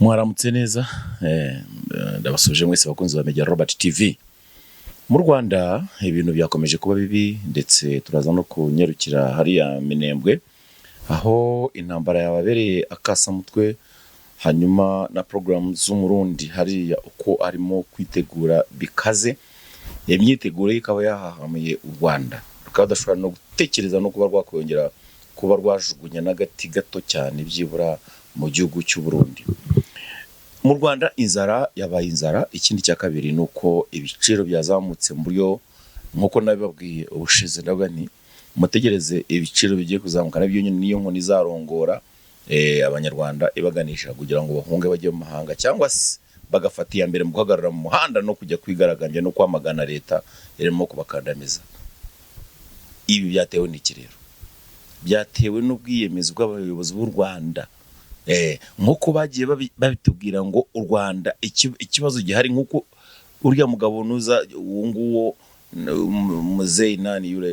Mwaramutse neza, ndabasuje mwese bakunzi ba Media Robert TV. Mu Rwanda ibintu byakomeje kuba bibi, ndetse turaza no kunyarukira hariya Minembwe aho intambara yababereye akasamutwe, hanyuma na porogaramu z'Umurundi hariya uko arimo kwitegura bikaze. Imyiteguro ye ikaba yahahamuye u Rwanda, rukaba rudashobora no gutekereza no kuba rwakongera kuba rwajugunya n'agati gato cyane byibura mu gihugu cy'u Burundi. Mu Rwanda inzara yabaye inzara. Ikindi cya kabiri ni uko ibiciro byazamutse mu buryo nk'uko nabibabwiye ubushize, ndavuga nti mutegereze ibiciro bigiye kuzamuka, nabyo nyine niyo nkoni izarongora Abanyarwanda ibaganisha kugira ngo bahunge bajye mu mahanga, cyangwa se bagafata iya mbere mu guhagarara mu muhanda no kujya kwigaragambya no kwamagana leta irimo kubakandamiza. Ibi byatewe n'iki rero? Byatewe n'ubwiyemezi bw'abayobozi b'u Rwanda. Nk'uko bagiye babitubwira ngo u Rwanda ikibazo gihari, nk'uko uriya mugabo nuza uwo nguwo muzeyi nani yure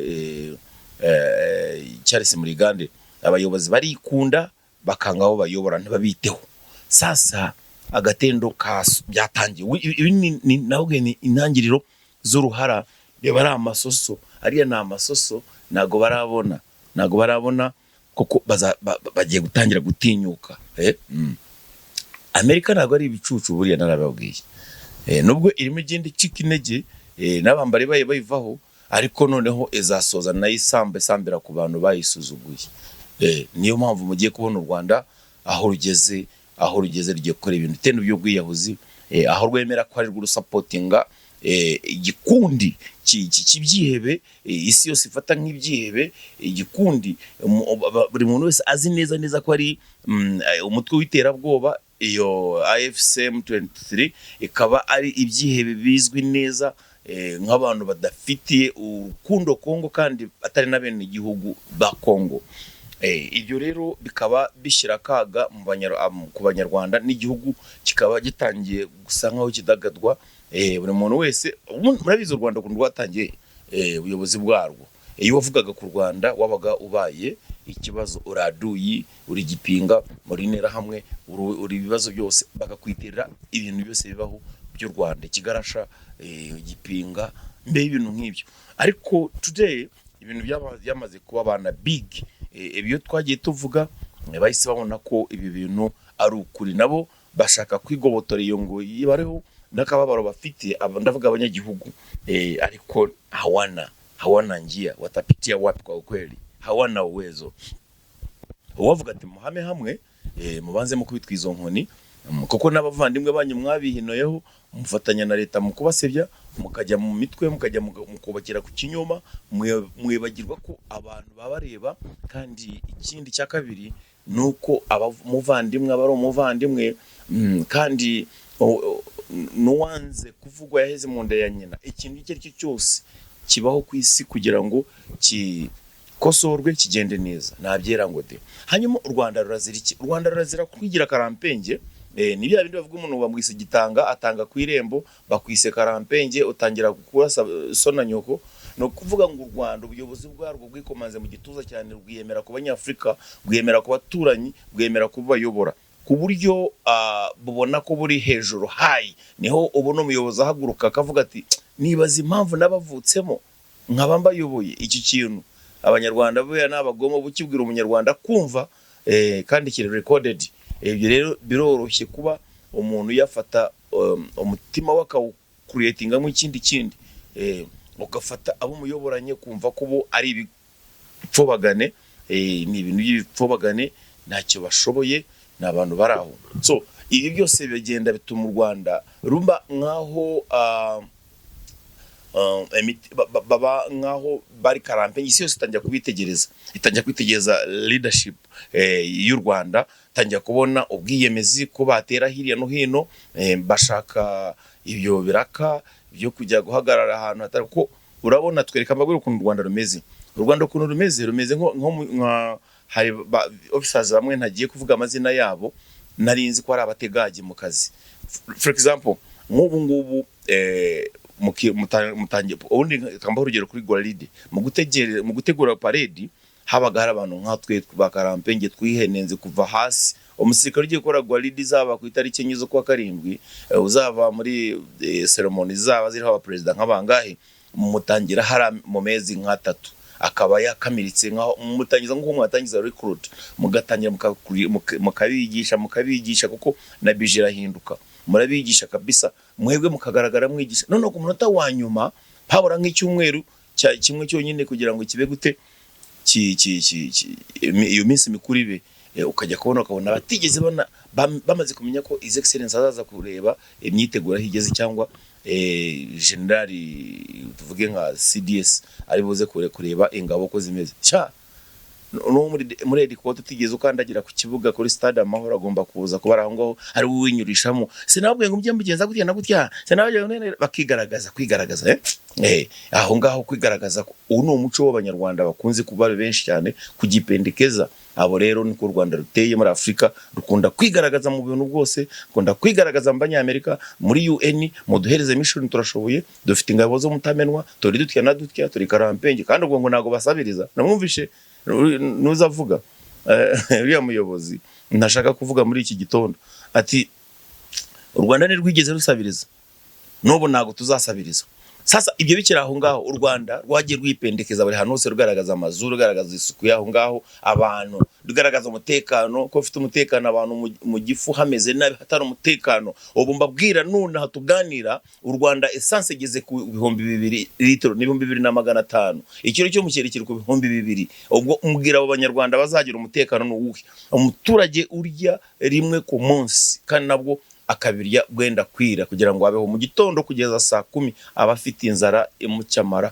Charles Murigande, abayobozi barikunda bakanga abo bayobora ntibabiteho. Sasa agatendo ka byatangiye. Ibi nabwo ni intangiriro z'uruhara. Reba ari amasoso, ariya ni amasoso, ntago barabona kuko bagiye gutangira gutinyuka. Amerika ntabwo ari ibicucu, buriya narababwiye. Nubwo irimo igenda icika intege, n'abambari bayo bayivaho, ariko noneho izasoza nayo isamba isambira ku bantu bayisuzuguye. Niyo mpamvu mugiye kubona u Rwanda aho rugeze rugiye gukora ibintu bitendo by'ubwiyahuzi, aho rwemera ko ari rwo rusupportinga igikundi cy'ibyihebe, isi yose ifata nk'ibyihebe, igikundi buri muntu wese azi neza neza ko ari umutwe w'iterabwoba. Iyo AFC M23 ikaba ari ibyihebe bizwi neza nk'abantu badafitiye urukundo Kongo kandi atari na bene igihugu ba Kongo. Ibyo rero bikaba bishyira akaga ku Banyarwanda, n'igihugu kikaba gitangiye gusa nkaho kidagadwa. Buri muntu wese murabizi u Rwanda ukuntu rwatangiye, ubuyobozi bwarwo, iyo wavugaga ku Rwanda wabaga ubaye ikibazo, uri aduyi, uri gipinga, muri Interahamwe, uri ibibazo byose, bakakwitirira ibintu byose bibaho by'u Rwanda, ikigarasha, igipinga, mbe ibintu nk'ibyo. Ariko today ibintu byamaze kuba abana big. Ibyo twagiye tuvuga, bahise babona ko ibi bintu ari ukuri, nabo bashaka kwigobotora iyo ngo bariho n'akababaro bafite, ndavuga abanyagihugu, ariko hawana njia, watapitia wapi? Kwa ukweli hawana uwezo. Uwavuga ati muhame hamwe, mubanze mukubitwa izo nkoni, kuko n'abavandimwe banyu mwabihinoyeho, mufatanya na leta mu kubasebya, mukajya mu mitwe, mukajya mukubakira ku kinyoma, mwibagirwa ko abantu baba bareba. Kandi ikindi cya kabiri ni uko umuvandimwe aba ari umuvandimwe, kandi n'uwanze kuvugwa yaheze mu nda ya nyina. Ikintu icyo ari cyo cyose kibaho ku isi kugira ngo gikosorwe kigende neza nabyera ngo de. Hanyuma u Rwanda rurazira iki? U Rwanda rurazira kwigira karampenge. Ni bya bindi bavuga umuntu bamwise gitanga atanga ku irembo, bakwise karampenge utangira kurasa so na nyoko. Ni ukuvuga ngo u Rwanda ubuyobozi bwarwo bwikomanze mu gituza cyane, rwiyemera ku Banyafurika, rwiyemera ku baturanyi, rwiyemera kubayobora ku buryo bubona ko buri hejuru hayi. Niho ubona umuyobozi ahaguruka akavuga ati nibaza impamvu n'abavutsemo nkaba mbayoboye. Iki kintu Abanyarwanda buriya ni abagoma, bukibwira Umunyarwanda kumva, kandi kiri recorded. Ibyo rero biroroshye kuba umuntu yafata umutima we akawucreatingamo ikindi kindi, ugafata abo muyoboranye kumva ko bo ari ibipfobagane, ni ibintu by'ibipfobagane, ntacyo bashoboye, ni abantu bari aho. So ibi byose bigenda bituma u Rwanda ruba nk'aho baba nk'aho bari karampe. Isi yose itangira kubitegereza, itangira kwitegereza leadership y'u Rwanda, itangira kubona ubwiyemezi ko batera hirya no hino, bashaka ibyo biraka byo kujya guhagarara ahantu hatari. Kuko urabona twereka amaguru ukuntu u Rwanda rumeze. U Rwanda ukuntu rumeze nko hari officers bamwe ntagiye kuvuga amazina yabo, nari nzi ko ari abategagi mu kazi. For example, nk'ubu ngubu mutangiye ubundi, kambaho urugero kuri Gwaride mu gutegura parade. Habaga hari abantu nkatwe ba Karampenge twihenenze kuva hasi. Umusirikare ugiye gukora gwaridi izaba ku itariki 4 z'ukwa karindwi, uzava muri ceremony zaba ziriho abaperezida nk'abangahe, mutangira hari mu mezi nk'atatu akaba yakamiritse, nkaho mutangiza nk'uko mwatangiza recruit, mugatangira mukabigisha, mukabigisha, kuko na bije irahinduka. Murabigisha kabisa, mwebwe mukagaragara mwigisha, noneho ku munota wa nyuma habura nk'icyumweru kimwe cyonyine kugira ngo kibe gute, iyo minsi mikuru ibe, ukajya kubona ukabona batigeze bamaze kumenya ko His Excellence azaza kureba imyiteguro aho igeze, cyangwa generali tuvuge nka CDS ari buze kureba ingabo ko zimeze. Cya no muri headquarter utigeze ukandagira ku kibuga kuri Stade Amahoro agomba kuza kuba ari aho ngaho, ari we winyurishamo: "Sinababwiye ngo mujye mugenza gutya na gutya, sinababwiye ngo" Bakigaragaza, kwigaragaza, aho ngaho kwigaragaza ubu ni umuco w'Abanyarwanda bakunze kuba ari benshi cyane kugipendekeza. Abo rero niko u Rwanda ruteye muri Afurika, rukunda kwigaragaza mu bintu bwose, rukunda kwigaragaza mu Banyamerika, muri UN: "Muduhereze mission, turashoboye, dufite ingabo zo mutamenwa, turi dutya na dutya, turi karampenge." Kandi ubwo ngo ntabwo basabiriza. Namwumvishe nuzavuga, uriya muyobozi ntashaka kuvuga muri iki gitondo, ati: "U Rwanda ntirwigeze rusabiriza, n'ubu ntabwo tuzasabiriza." Sasa ibyo bikiri aho ngaho, u Rwanda rwagiye rwipendekeza buri hantu hose, rugaragaza amazu, rugaragaza isuku y'aho ngaho, abantu, rugaragaza umutekano ko ufite umutekano, abantu mu gifu hameze nabi, hatari umutekano. Ubu mbabwira nonaha tuganira, u Rwanda essence igeze ku 2000 litiro n'2500, ikiro cy'umuceri kiri ku 2000. Ubwo mbwira abo Banyarwanda bazagira umutekano ni uwuhe? Umuturage urya rimwe ku munsi, kandi nabwo akabirya bwenda kwira kugira ngo abeho mu gitondo kugeza saa 10 aba afite inzara imucyamara.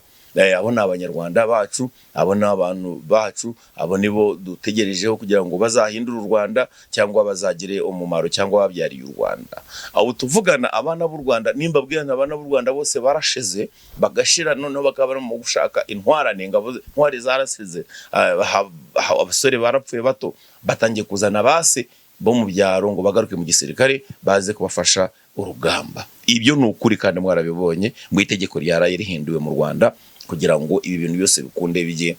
Abo ni Abanyarwanda bacu, abo ni abantu bacu, abo nibo dutegerejeho kugira ngo bazahindure u Rwanda cyangwa bazagire umumaro cyangwa babyariye u Rwanda. Abo tuvugana, abana b'u Rwanda, nimba bwira abana b'u Rwanda bose barashize bagashira, noneho bakaba barimo gushaka intwarane, ingabo, intwari zarasize. Abasore barapfuye bato, batangiye kuzana base bo mu byaro ngo bagaruke mu gisirikare baze kubafasha urugamba. Ibyo ni ukuri kandi mwarabibonye mu itegeko ryaraye rihinduwe mu Rwanda kugira ngo ibi bintu byose bikunde bijye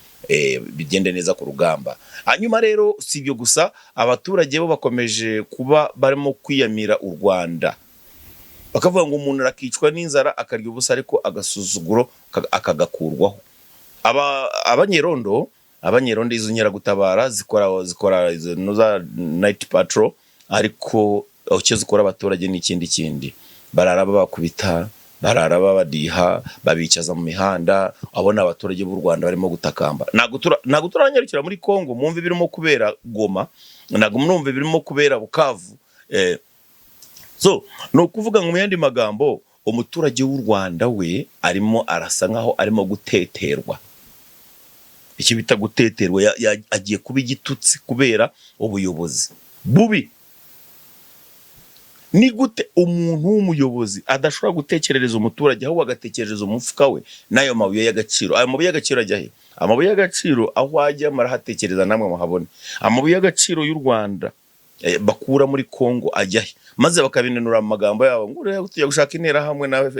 bigende neza ku rugamba. Hanyuma rero si ibyo gusa, abaturage bo bakomeje kuba barimo kwiyamira u Rwanda, bakavuga ngo umuntu arakicwa n'inzara, akarya ubusa, ariko agasuzuguro akagakurwaho. Aba abanyerondo, izo nkeragutabara zikora izo za night patrol, ariko icyo zikora abaturage ni ikindi kindi: barara babakubita, barara babadiha, babicaza mu mihanda. Abo ni abaturage b'u Rwanda barimo gutakamba. Ntabwo turanyarukira muri Kongo mwumve ibirimo kubera Goma, ntabwo mwumve ibirimo kubera Bukavu. So ni ukuvuga ngo mu yandi magambo, umuturage w'u Rwanda we arimo arasa nkaho arimo guteterwa, icyo bita guteterwa, agiye kuba igitutsi kubera ubuyobozi bubi. Ni gute umuntu w'umuyobozi adashobora gutekerereza umuturage, ahubwo agatekerereza umufuka we n'ayo mabuye y'agaciro? Ayo mabuye y'agaciro ajya he? Amabuye y'agaciro aho ajya murahatekereza namwe muhabone. Amabuye y'agaciro y'u Rwanda bakura muri Kongo ajya he? Maze bakabinenura mu magambo yabo ngo urebe tujya gushaka Interahamwe na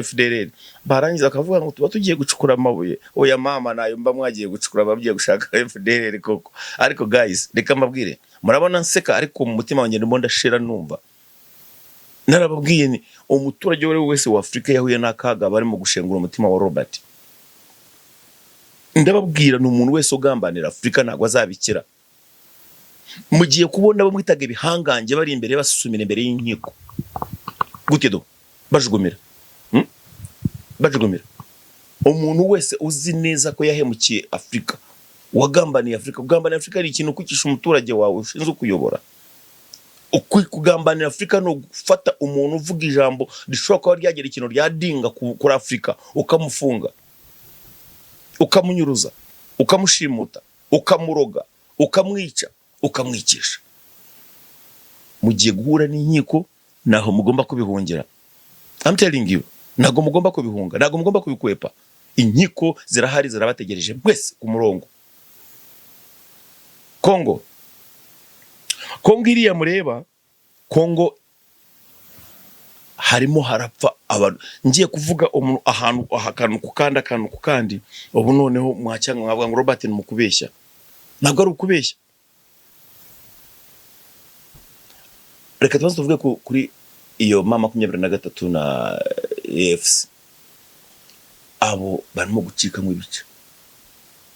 FDLR, barangiza bakavuga ngo tuba tugiye gucukura amabuye. Oya mama, nayo mba mwagiye gucukura, bagiye gushaka FDLR koko. Ariko guys, reka mbabwire, murabona nseka, ariko mu mutima wanjye ndimo ndashira. Numva narababwiye ni umuturage uwo ari we wese wa Afurika yahuye n'akaga barimo gushengura umutima wa Robert. Ndababwira, ni umuntu wese ugambanira Afurika ntabwo azabikira. Mugiye kubona bamwitaga ibihangange bari imbere basusumira imbere y'inkiko gute do bajugumira, Bajugumira. Umuntu wese uzi neza ko yahemukiye Afurika, wagambaniye Afurika. Kugambanira Afurika ni ikintu kwicisha umuturage wawe ushinzwe kuyobora. Kugambanira Afurika ni ugufata umuntu uvuga ijambo rishobora kuba ryagira ikintu ryadinga kuri Afurika, ukamufunga, ukamunyuruza, ukamushimuta, ukamuroga, ukamwica, ukamwicisha. Mugiye guhura n'inkiko, naho mugomba kubihungira. I'm telling you, ntabwo mugomba kubihunga, ntabwo mugomba kubikwepa. Inkiko zirahari, zirabategereje mwese ku murongo. Kongo, Kongo iriya mureba, Kongo Harimo harapfa abantu. Ngiye kuvuga umuntu ahantu aha, akantu ku kandi, akantu ku kandi. Ubu noneho mwacyanga mwavuga ngo Robert ni mu kubeshya. Ntabwo ari ukubeshya. Reka tubanze tuvuge kuri iyo M23 na AFC. Abo barimo gucikamo ibice.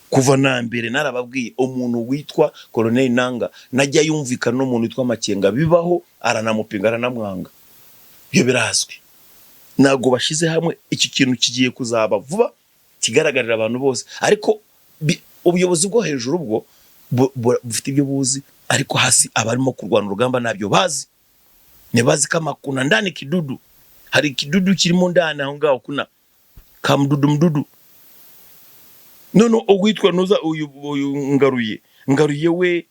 Kuva na mbere narababwiye, umuntu witwa Colonel Nanga najya yumvikana n'umuntu witwa Makenga, bibaho, aranamupinga, aranamwanga. Ibyo birazwi, ntabwo bashize hamwe. Iki kintu kigiye kuzaba vuba, kigaragarira abantu bose. Ariko ubuyobozi bwo hejuru bwo bufite ibyo buzi, ariko hasi abarimo kurwana urugamba ntabyo bazi. Ntibazi kama kuna ndani kidudu, hari ikidudu kirimo ndani aho ngaho, kuna kamdudu mdudu. None uwitwa nuza uyu Ngaruye we,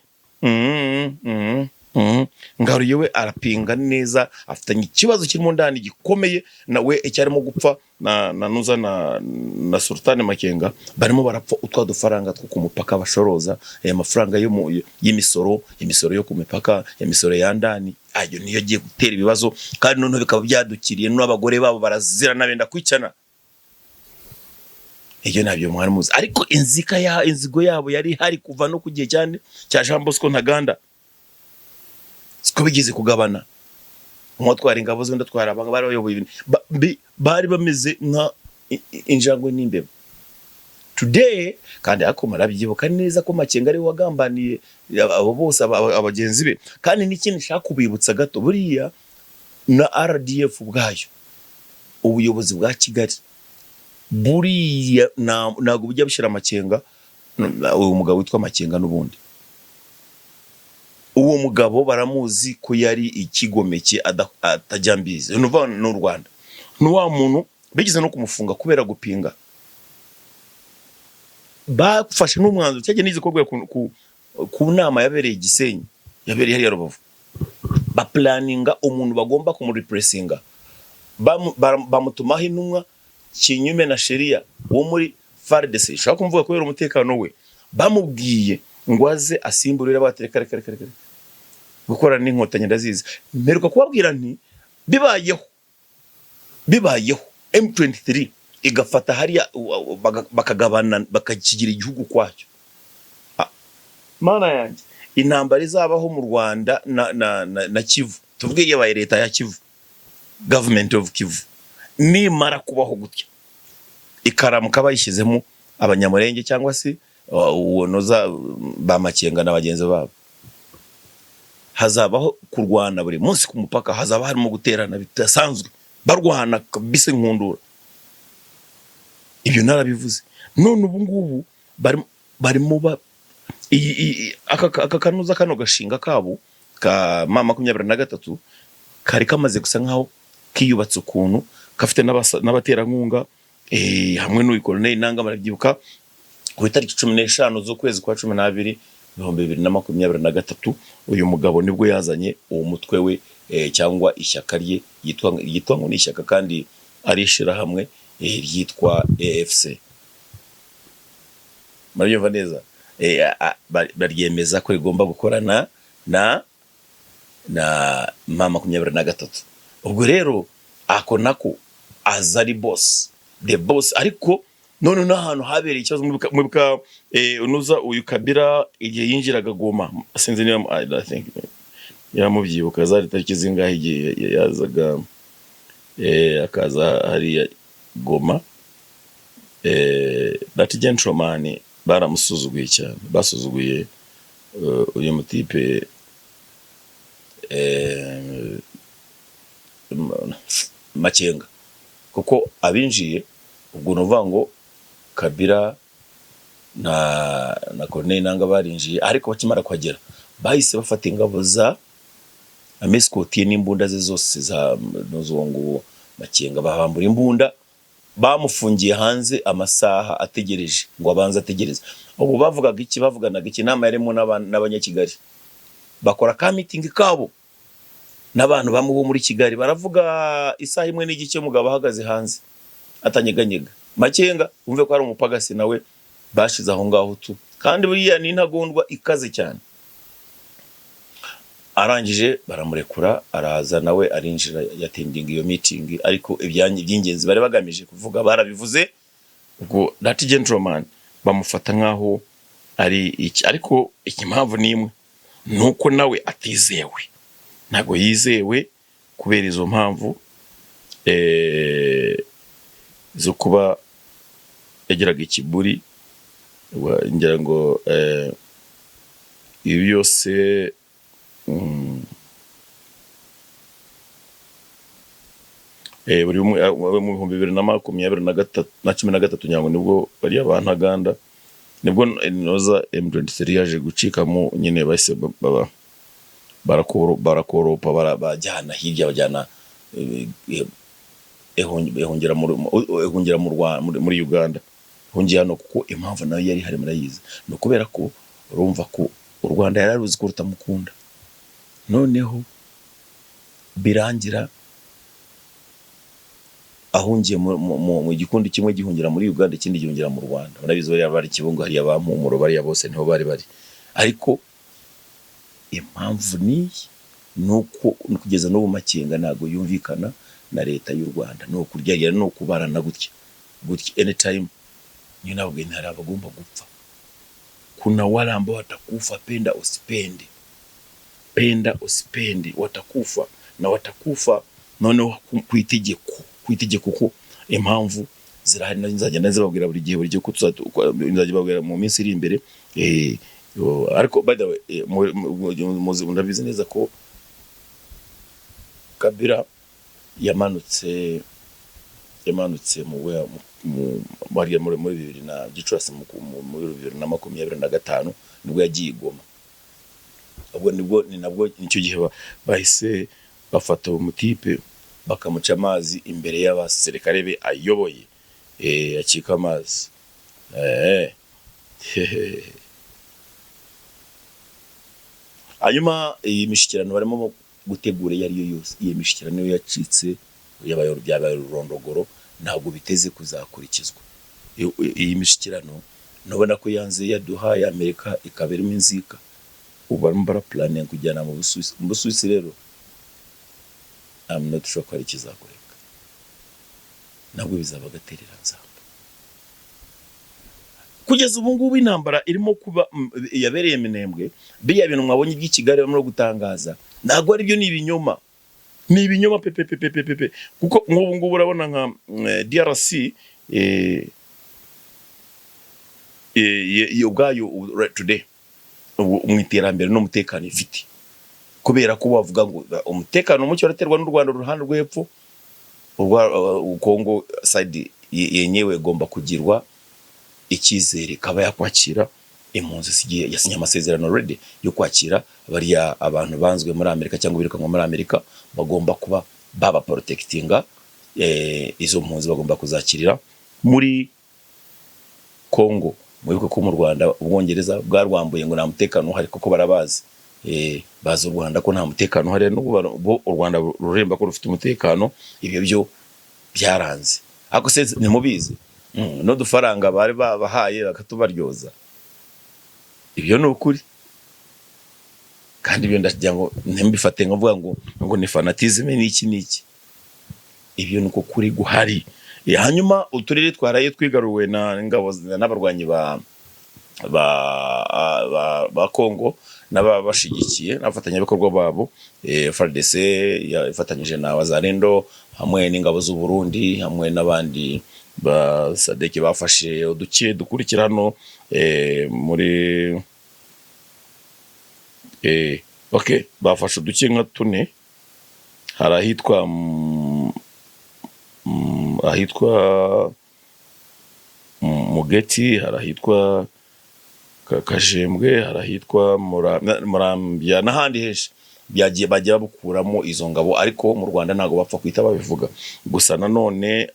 Ngaruye we arapinga neza, afitanye ikibazo kirimo ndani gikomeye nawe, icyarimo gupfa na nuza na Sultani Makenga. Barimo barapfa utwa dufaranga two ku mupaka bashoroza, aya mafaranga yo mu y'imisoro, imisoro yo ku mipaka, imisoro ya ndani. Ayo niyo agiye gutera ibibazo, kandi noneho bikaba byadukiriye n'abagore babo barazirana, benda kwicana. Ibyo ntabyo mwari muzi, ariko inzika ya inzigo yabo yari ihari kuva no ku gihe cyane cya Jean Bosco Ntaganda. Siko bigeze kugabana, umwe atwara ingabo ze, undi atwara abanga bari bayoboye ibintu. Bari bameze nka injangwe n'imbeba today. Kandi ariko murabyibuka neza ko Makenga ariwe wagambaniye abo bose, abagenzi be. Kandi n'ikindi nshaka kubibutsa gato, buriya na RDF ubwayo, ubuyobozi bwa Kigali buriya ntabwo bujya bushyira amakenga. Uyu mugabo witwa Makenga, n'ubundi uwo mugabo baramuzi ko yari ikigomeke, atajya mbizi. Ni ukuvuga ni u Rwanda, ni wa muntu bigeze no kumufunga kubera gupinga. Bafashe n'umwanzuro cyagiye nize kubwira ku nama yabereye i Gisenyi, yabereye hariya Rubavu, baplaninga umuntu bagomba kumureplacinga. Bamutumaho intumwa kinyume na sheria wo muri FARDC, ushobora kumvuga kubera umutekano we. Bamubwiye ngo aze asimburire, bati reka, reka, reka, reka, gukorana n'Inkotanyi ndazizi. Mperuka kubabwira nti bibayeho, bibayeho M23 igafata hariya, bakagabana, bakakigira igihugu kwacyo. Ah, mana yanjye, intambara izabaho mu Rwanda na Kivu, tuvuge yabaye leta ya Kivu, government of Kivu, nimara kubaho gutya ikaramuka bayishyizemo Abanyamurenge cyangwa se uwo noza ba Makenga na bagenzi babo, hazabaho kurwana buri munsi ku mupaka, hazaba harimo guterana bidasanzwe, barwana kabisa inkundura. Ibyo narabivuze. None ubu ngubu barimo aka kanuza, kano gashinga kabo ka M23 kari kamaze gusa nkaho kiyubatse ukuntu, gafite n'abaterankunga, hamwe n'uyu Colonel Nanga. Barabyibuka ku itariki 15 z'ukwezi kwa 12 2023, uyu mugabo nibwo yazanye uwo mutwe we, cyangwa ishyaka rye yitwa ngo ni ishyaka kandi ari ishirahamwe, ryitwa AFC. Murabyumva neza. Baryemeza ko rigomba gukorana na M23. Ubwo rero ako nako aza ari boss, the boss. Ariko none n'ahantu habereye ikibazo, mwibuka unuza uyu Kabila igihe yinjiraga Goma, sinzi niba I think yamubyibuka, zari tariki zingahe igihe yazaga, akaza hariya Goma? That gentleman baramusuzuguye cyane, basuzuguye uyu mutipe Makenga, kuko abinjiye ubwo ni ukuvuga ngo Kabila na Corneille Nanga barinjiye, ariko bakimara kuhagera bahise bafata ingabo za amesikoti n'imbunda ze zose za n'uwo nguwo Makenga, babambura imbunda, bamufungiye hanze amasaha ategereje ngo abanze ategereze. Ubu bavugaga iki? Bavuganaga iki? Inama yarimo n'Abanyakigali, bakora ka meeting kabo n'abantu bamwe bo muri Kigali, baravuga isaha imwe n'igice, umugabo ahagaze hanze atanyeganyega. Makenga, wumve ko ari umupagasi nawe bashize aho ngaho tu, kandi buriya ni intagondwa ikaze cyane. Arangije baramurekura, araza nawe arinjira, yattendinga iyo meeting, ariko iby'ingenzi bari bagamije kuvuga barabivuze. Ubwo that gentleman bamufata nk'aho ari iki, ariko iki impamvu ni imwe, ni uko nawe atizewe, ntabwo yizewe kubera izo mpamvu zo kuba yagiraga ikiburi. Ngira ngo ibi byose buri umwe mu 2023 na 13, ngira ngo nibwo bariya ba Ntaganda, nibwo inoza M23 yaje gucikamo nyine, bahise baba barakoropa, bajyana hirya, bajyana ehungira muri Uganda, ehungiye hano, kuko impamvu nayo yari ihari murayizi, ni ukubera ko urumva ko u Rwanda yari aruzi ko rutamukunda. Noneho birangira ahungiye mu gikundi kimwe gihungira muri Uganda, ikindi gihungira mu Rwanda. Murabizi bariya bari Kibungo hariya, ba Mpumuro bariya bose niho bari bari. Ariko impamvu niyi, ni uko kugeza n'ubu Makenga ntabwo yumvikana na leta y'u Rwanda, ni ukuryagera, ni ukubarana gutya gutya anytime. Niyo nabwo hari abagomba gupfa. Kuna wale ambao watakufa, penda usipende, penda usipende, watakufa na watakufa noneho ku itegeko, ko impamvu zirahari nazo nzagenda nzibabwira buri gihe, buri gihe ko nzajya babwira mu minsi iri imbere. Ariko by the way, ndabizi neza ko Kabila yamanutse mu mu hariya muri bibiri na Gicurasi, muri 2025 nibwo yagiye i Goma. Ubwo nibwo ni nabwo nicyo gihe bahise bafata uwo mutipe bakamuca amazi imbere y'abasirikare be ayoboye, acika amazi. Hanyuma iyi mishyikirano barimo gutegura iyo ari yo yose, iyi mishyikirano iyo yacitse, yabaye, byabaye ururondogoro, ntabwo biteze kuzakurikizwa. Iyi mishyikirano nubona ko yanze yaduhaye Amerika ikaba irimo inzika, ubu barimo baraplanninga kujyana mu Busuwisi. Mu Busuwisi rero I'm not sure ko ari ikizakoreka, nabwo bizaba agatereranzamba. Kugeza ubu ngubu intambara irimo kuba yabereye Minembwe, biriya bintu mwabonye by'i Kigali barimo gutangaza ntabwo ari byo, ni ibinyoma, ni ibinyoma pepe pepe pepe pepe. Kuko nk'ubu ngubu urabona nka DRC ubwayo right today, ubu mu iterambere n'umutekano ifite, kubera ko bavuga ngo umutekano muke uraterwa n'u Rwanda uruhande rw'epfo, urwa Congo side yenyewe igomba kugirwa icyizere ikaba yakwakira impunzi zigiye, yasinye amasezerano already yo kwakira bariya abantu banzwe muri Amerika cyangwa birukanwa muri Amerika, bagomba kuba baba protectinga. Izo mpunzi bagomba kuzakirira muri Congo. Mwibuke ko mu Rwanda Ubwongereza bwarwambuye ngo nta mutekano uhari, kuko barabazi, bazi u Rwanda ko nta mutekano uhari. N'ubu bo u Rwanda ruremba ko rufite umutekano, ibyo byo byaranze. Ariko se ntimubizi? N'udufaranga bari babahaye bakatubaryoza, ibyo ni ukuri. Kandi ibyo ndagira ngo ntimbifate nkavuga ngo ni fanatisme n'iki n'iki, ibyo ni uko kuri guhari. Hanyuma uturere twaraye twigaruwe na ingabo n'abarwanyi ba Congo n'ababashigikiye n'abafatanyabikorwa babo, FARDC ifatanyije na Wazalendo hamwe n'ingabo z'u Burundi hamwe n'abandi ba SADC, bafashe uduce dukurikira hano muri okay, bafashe uduce nka tune. Hari ahitwa ahitwa Mugeti, hari ahitwa Kajembwe, hari ahitwa Murambya n'ahandi henshi byagiye bajya babukuramo izo ngabo. Ariko mu Rwanda ntabwo bapfa guhita babivuga. Gusa nanone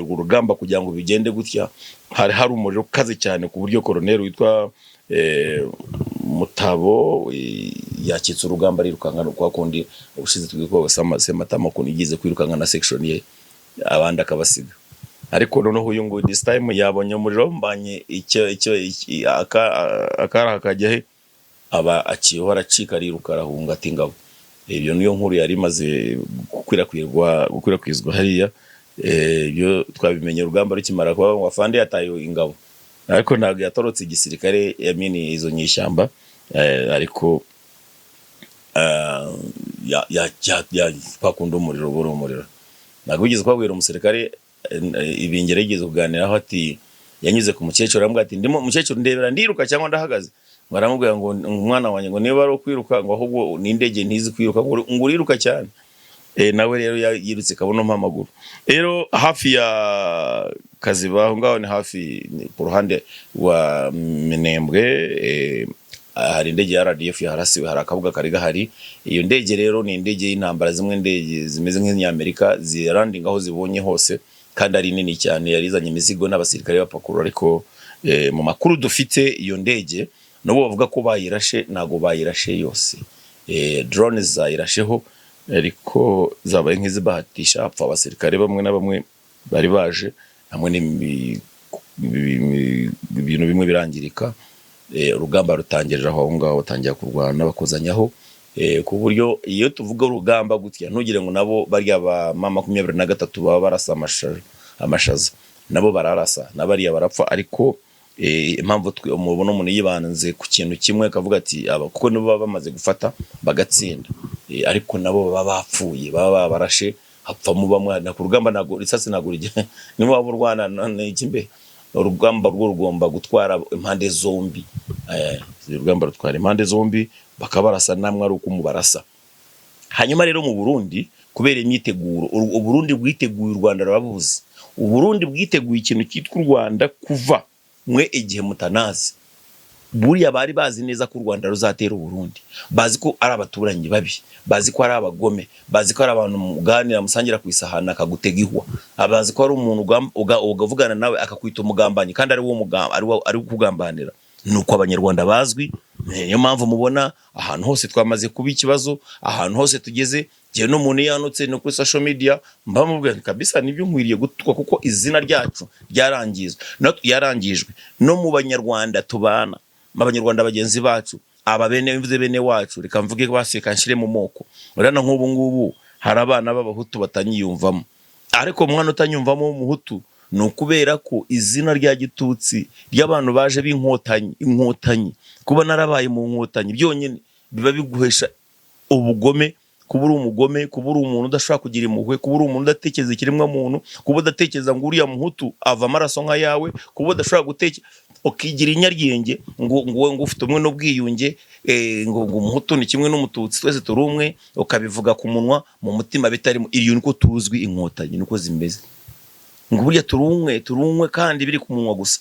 urwo rugamba kugira ngo bigende gutya, hari hari umuriro ukaze cyane, ku buryo koroneri witwa Mutabo yakitse urugamba arirukanka kwa kundi ubushize twitwa Sematama, ukuntu yigize kwirukanka na section ye abandi akabasiga. Ariko noneho uyu nguyu this time yabonye umuriro mbanye icyo akara kajya he. Aba aciyeho, aracika, ariruka, arahunga, ati ingabo. Iyo niyo nkuru yari imaze gukwirakwizwa hariya. Ibyo twabimenye urugamba rukimara kuba, ngo afande yataye ingabo, ariko ntabwo yatorotse igisirikare, yamini izo nyishyamba, ariko kwa kundi umuriro ubura umuriro. Ntabwo wigeze kubabwira umusirikare, ibingere yigeze kuganiraho, ati yanyuze ku mukecuru, aramubwira ati: "Ndimo umukecuru, ndebera, ndiruka cyangwa ndahagaze?" Ngo aramubwira ngo: "Umwana wanjye," ngo "niba ari ukwiruka," ngo "ahubwo ni indege ntizi kwiruka," ngo "uriruka cyane." Nawe rero yirutse kabuno amaguru. Rero hafi ya Kaziba aho ngaho, ni hafi, ni ku ruhande rwa Minembwe, hari indege ya RDF yaharasiwe, hari akabuga kari gahari. Iyo ndege rero ni indege y'intambara, zimwe ndege zimeze nk'inyamerika zirandinga aho zibonye hose, kandi ari nini cyane. Yari izanye imizigo n'abasirikare bapakurura, ariko mu makuru dufite, iyo ndege nabo bavuga ko bayirashe, ntabwo bayirashe yose. Drone zayirasheho, ariko zabaye nk'izibahatisha, hapfa abasirikare bamwe na bamwe bari baje hamwe ibintu bimwe birangirika. Urugamba rutangirira aho ngaho, batangira kurwana bakozanyaho, ku buryo iyo tuvuga urugamba gutya, ntugire ngo nabo barya ba M23 baba barasa amashaza. Nabo bararasa, n'abariya barapfa, ariko impamvu mubona umuntu yibanze ku kintu kimwe akavuga ati aba, kuko nibo baba bamaze gufata bagatsinda, ariko nabo baba bapfuye, baba babarashe, hapfamo bamwe. Na ku rugamba ntabwo risasi ntabwo rijya, niba waba urwana n'iki mbe, urugamba rwo rugomba gutwara impande zombi. Urugamba rutwara impande zombi, bakabarasa, namwe ari uko mubarasa. Hanyuma rero mu Burundi, kubera imyiteguro, Uburundi bwiteguye u Rwanda rurabuzi. Uburundi bwiteguye ikintu cyitwa u Rwanda kuva mwe igihe mutanazi. Buriya bari bazi neza ko u Rwanda ruzatera Uburundi, bazi ko ari abaturanyi babi, bazi ko ari abagome, bazi ko ari abantu muganira, musangira ku isahani, akagutega ihwa, bazi ko ari umuntu ugavugana nawe akakwita umugambanyi kandi ari wo ari kugambanira. Nuko Abanyarwanda bazwi. Niyo mpamvu mubona ahantu hose twamaze kuba ikibazo, ahantu hose tugeze. Njyewe n'umuntu yanutse no kuri social media, mba mubwira nti kabisa nibyo, nkwiriye gutukwa, kuko izina ryacu ryarangizwe, no yarangijwe no mu Banyarwanda tubana, Abanyarwanda bagenzi bacu, aba bene, mvuze bene wacu, reka mvuge baseka nshyire mu moko. Urabona nk'ubu ngubu hari abana b'Abahutu batanyiyumvamo, ariko umwana utanyumvamo w'Umuhutu ni ukubera ko izina rya Gitutsi ry'abantu baje b'Inkotanyi, Inkotanyi, kuba narabaye mu Nkotanyi byonyine biba biguhesha ubugome, kuba uri umugome, kuba uri umuntu udashobora kugira impuhwe, kuba uri umuntu udatekereza ikiremwa muntu, kuba udatekereza ngo uriya Muhutu ava amaraso nk'ayawe, kuba udashobora gutekereza ukigira inyaryenge ngo ufite umwe n'ubwiyunge, ngo Umuhutu ni kimwe n'Umututsi, twese turi umwe, ukabivuga ku munwa, mu mutima bitarimo. Iyo niko tuzwi, Inkotanyi niko zimeze, ngo burya turi umwe, turi umwe, kandi biri ku munwa gusa.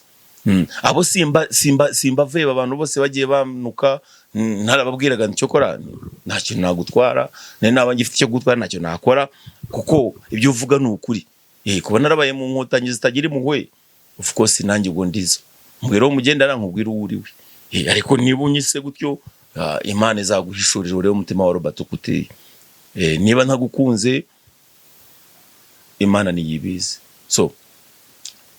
Abo simba veba, abantu bose bagiye banuka, ntarababwiraga nti cyokora nta kintu nagutwara, nari naba ngifite icyo gutwara, ntacyo nakora, kuko ibyo uvuga ni ukuri. Kuba narabaye mu Nkotanyi zitagira impuhwe, of course nanjye ubwo ndizo mbwira uwo mugendana, nkubwira uwo uriwe. Ariko niba unyise gutyo, Imana izaguhishurira urebe umutima wa Robert uko uteye. Niba ntagukunze, Imana niyibizi. So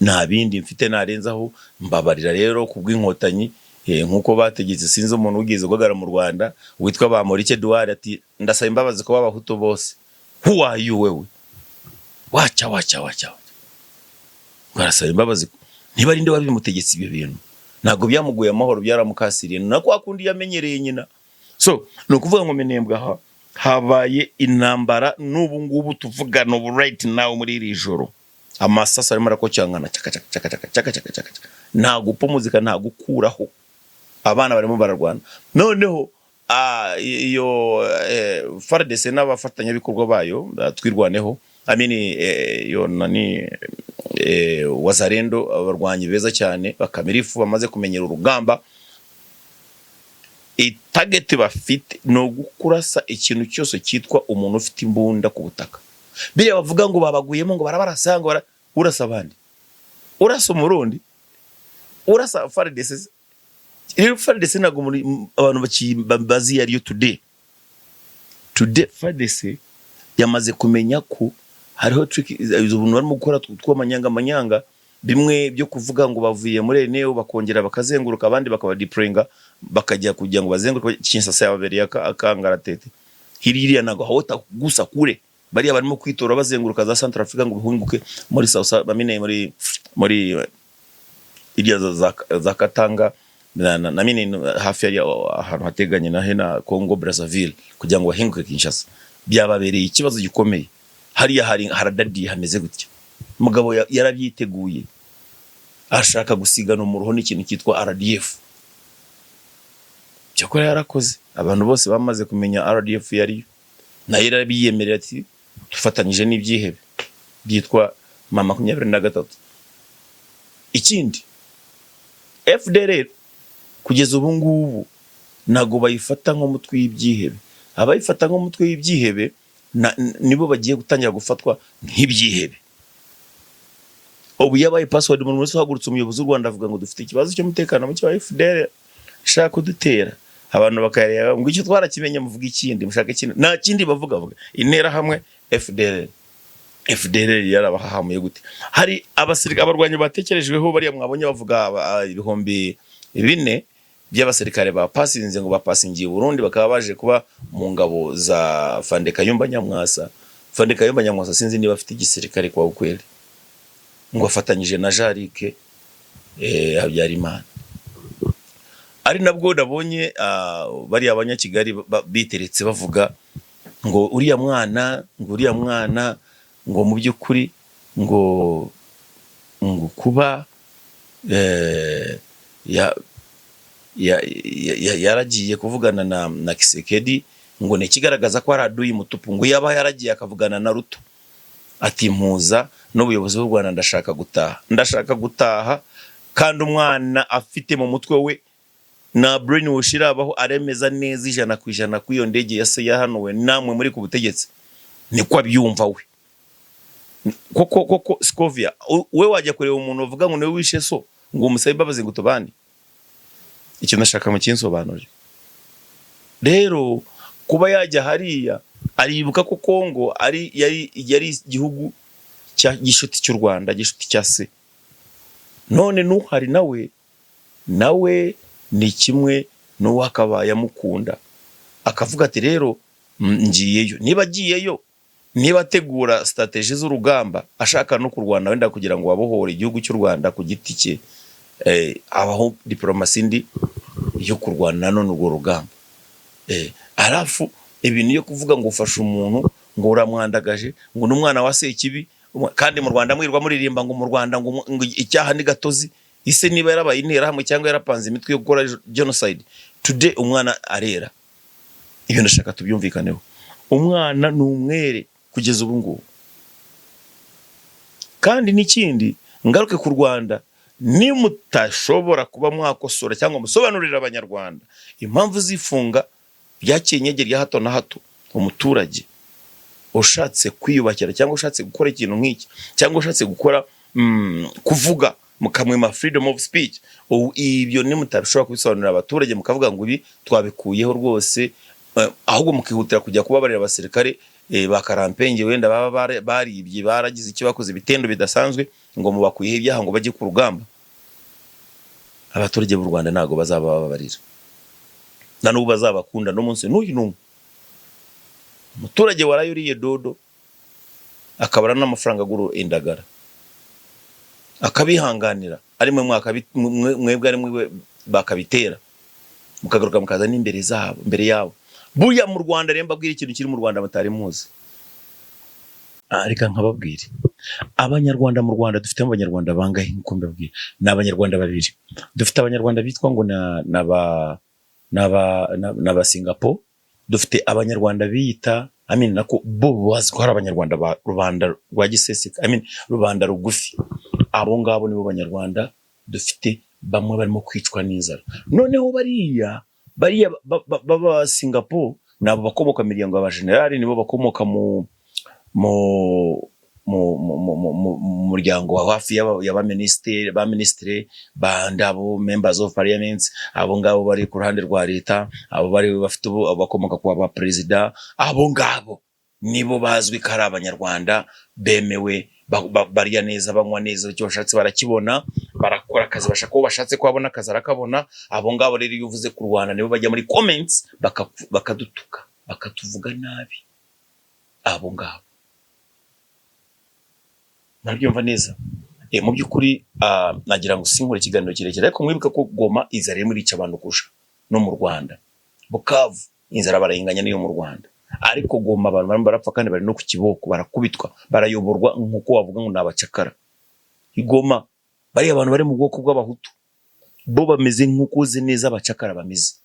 nta bindi mfite narenzaho. Mbabarira rero kubw'Inkotanyi, nk'uko bategetse. Sinzi umuntu wigeze guhagarara mu Rwanda witwa Bamporiki Edouard ati: "Ndasaba imbabazi kuba Abahutu bose." Who are you wewe? Wacha wacha wacha, ngo arasaba imbabazi. Niba ari nde wabimutegetse ibyo bintu, ntabwo byamuguye amahoro, byaramukasiriye na kwa kundi yamenyereye nyina. So ni ukuvuga ngo Minembwe aha habaye intambara n'ubu ngubu tuvugana, ubu right now, muri iri joro, amasasu arimo arakocyangana, caka caka caka caka caka caka caka caka. Nta gupfa muzika, nta gukuraho, abana barimo bararwana. Noneho iyo FARDC n'abafatanyabikorwa bayo, Twirwaneho, I mean, iyo nani, Wazalendo, abarwanyi beza cyane bakamirifu bamaze kumenyera urugamba, itarget bafite ni ugukurasa ikintu cyose cyitwa umuntu ufite imbunda ku butaka. Biriya bavuga ngo babaguyemo, ngo barabarasa, ngo urasa abandi, urasa Umurundi, urasa FARDC. Rero FARDC ntabwo muri abantu bazi iyo ariyo today. Today FARDC yamaze kumenya ko hariho trick, izo buntu barimo gukora tw'amanyanga manyanga, bimwe byo kuvuga ngo bavuye muri eneo, bakongera bakazenguruka, abandi bakabadeployinga. bakajya kugira ngo bazenguruke Kinshasa, yababereye akangaratete. Hiriya ntabwo hawatagusa kure, bariya barimo kwitora bazenguruka za Central Africa ngo bahunguke muri South bamine muri iriya za Katanga na mine hafi yari ahantu hateganye na hena Congo Brazzaville kugira ngo bahinguke Kinshasa. Byababereye ikibazo gikomeye. Hariya hari haradadiye, hameze gutya. Mugabo yarabyiteguye, ashaka gusigana umuruho n'ikintu cyitwa RDF. Cyakora yarakoze, abantu bose bamaze kumenya RDF yariyo, nayo yarabiyemerera ati dufatanyije n'ibyihebe byitwa M23. Ikindi, FDLR kugeza ubu ngubu ntabwo bayifata nk'umutwe w'ibyihebe. Abayifata nk'umutwe w'ibyihebe nibo bagiye gutangira gufatwa nk'ibyihebe. Ubu yabaye password. Umuntu wese uhagurutse, umuyobozi w'u Rwanda avuga ngo dufite ikibazo cy'umutekano muke wa FDLR ishaka kudutera, abantu bakayareba ngo icyo twarakimenye, muvuga ikindi, mushaka ikindi. Nta kindi bavuga, bavuga Interahamwe, FDLR. FDLR yarabahahamuye gute? Hari abasirikare, abarwanyi batekerejweho, bariya mwabonye bavuga 4000 by'abasirikare bapasinze, ngo bapasingiye i Burundi, bakaba baje kuba mu ngabo za Fande Kayumba Nyamwasa. Fande Kayumba Nyamwasa sinzi niba afite igisirikare kwa ukweli, ngo afatanyije na Jarike Habyarimana. Ari nabwo nabonye bariya abanyakigali biteretse bavuga ngo uriya mwana, ngo uriya mwana, ngo mu by'ukuri ngo kuba yaragiye kuvugana na Tshisekedi ngo ni ikigaragaza ko ari aduyi mutupu, ngo yaba yaragiye akavugana na Ruto ati mpuza n'ubuyobozi bw'u Rwanda, ndashaka gutaha, ndashaka gutaha. Kandi umwana afite mu mutwe we na brainwash irabaho, aremeza neza 100% ko iyo ndege ya se yahanuwe namwe muri ku butegetsi, niko abyumva we. Koko koko Scovia, we wajya kureba umuntu uvuga ngo niwe wishe so ngo umusabe imbabazi ngo tubane? Icyo ndashaka mu kinsobanurire. Rero kuba yajya hariya, aribuka ko Kongo ari yari igihugu cya gishuti cy'u Rwanda, gishuti cya se. None n'uhari nawe ni kimwe n'uwakabaye amukunda, akavuga ati rero ngiyeyo. Niba agiyeyo, niba ategura strategy z'urugamba, ashaka no kurwana wenda kugira ngo abohore igihugu cy'u Rwanda ku giti cye, abaho diplomasi ndi yo kurwana none urwo rugamba. Alafu ibintu yo kuvuga ngo ufashe umuntu ngo uramwandagaje, ngo n'umwana wa Sekibi, kandi mu Rwanda mwirwa muririmba ngo mu Rwanda ngo icyaha ni gatozi. Ise niba yarabaye interahamwe cyangwa yarapanze imitwe yo gukora genocide, today umwana arera. Ibyo ndashaka tubyumvikaneho, umwana ni umwere kugeza ubu ngubu. Kandi n'ikindi, ngaruke ku Rwanda, nimutashobora kuba mwakosora cyangwa musobanurira Abanyarwanda impamvu z'ifunga rya Kenyege rya hato na hato, umuturage ushatse kwiyubakira cyangwa ushatse gukora ikintu nk'iki cyangwa ushatse gukora kuvuga, mukamwima freedom of speech, ubu ibyo nimutabishobora kubisobanurira abaturage, mukavuga ngo ibi twabikuyeho rwose, ahubwo mukihutira kujya kubabarira abasirikare ba karampenge wenda baba baribye, baragize icyo bakoze, ibitendo bidasanzwe, ngo mubakuyeho ibyaha ngo bajye ku rugamba, abaturage b'u Rwanda ntabwo bazaba bababarira, na n'ubu bazabakunda n'umunsi n'uyu n'umwe. Umuturage waraye uriye dodo akabara n'amafaranga agura indagara akabihanganira, ari mwe mwebwe, ari mwe bakabitera, mukagaruka mukaza n'imbere zabo, imbere yabo. Burya mu Rwanda rero mbabwira ikintu kiri mu Rwanda mutari muzi. Reka nkababwire, Abanyarwanda mu Rwanda dufitemo Abanyarwanda bangahe? Nkuko mbabwira, ni Abanyarwanda babiri. Dufite Abanyarwanda bitwa ngo na na ba na ba na ba Singapore, dufite Abanyarwanda biyita, I mean, nako bo bazi ko hari Abanyarwanda ba rubanda rwa giseseka, I mean, rubanda rugufi. Abo ngabo nibo Banyarwanda dufite, bamwe barimo kwicwa n'inzara. Noneho bariya baba Singapore ni abo bakomoka mu miryango y'abajenerali, nibo bakomoka mu muryango wa hafi y'abaminisitiri, ba minisitiri ba ndabo, members of parliament, abo ngabo bari ku ruhande rwa leta, abo bari bafite ubu bakomoka ku ba perezida, abo ngabo nibo bazwi ko ari Abanyarwanda bemewe. Barya neza, banywa neza, icyo bashatse barakibona, barakora akazi bashaka, uwo bashatse ko abona akazi arakabona. Abo ngabo rero, iyo uvuze ku Rwanda, nibo bajya muri comments bakadutuka, bakatuvuga nabi. Abo ngabo murabyumva neza. Mu by'ukuri nagira ngo sinkore ikiganiro kirekire, ariko mwibuka ko Goma inzara irimo irica abantu kurusha no mu Rwanda. Bukavu inzara barayinganya n'iyo mu Rwanda, ariko Goma abantu barimo barapfa kandi bari no ku kiboko, barakubitwa, barayoborwa nk'uko wavuga ngo ni abacakara. I Goma bariya abantu bari mu bwoko bw'Abahutu bo bameze nk'uko uzi neza abacakara bameze.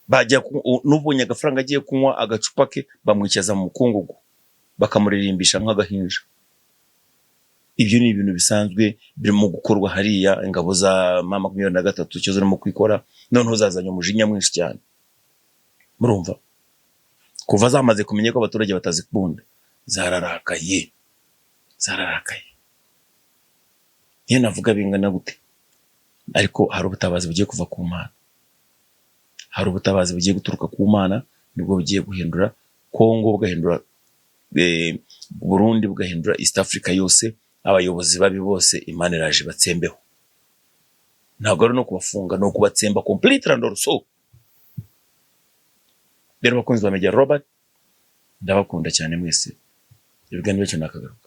Bajya n'ubonye agafaranga agiye kunywa agacupa ke, bamwicaza mu mukungugu, bakamuririmbisha nk'agahinja. Ibyo ni ibintu bisanzwe birimo gukorwa hariya. Ingabo za M23 icyo zirimo kwikora noneho zazanye umujinya mwinshi cyane. Murumva, kuva zamaze kumenya ko abaturage batazikunda, zararakaye, zararakaye. Niyo navuga bingana gute, ariko hari ubutabazi bugiye kuva ku Mana, hari ubutabazi bugiye guturuka ku Mana, nibwo bugiye guhindura Kongo, bugahindura Burundi, bugahindura East Africa yose. Abayobozi babi bose Imana iraje batsembeho. Ntabwo ari no kubafunga, ni ukubatsemba complete and also. Rero bakunzi ba Media Robert, ndabakunda cyane mwese. Ibiganiro cyo nakagaruka.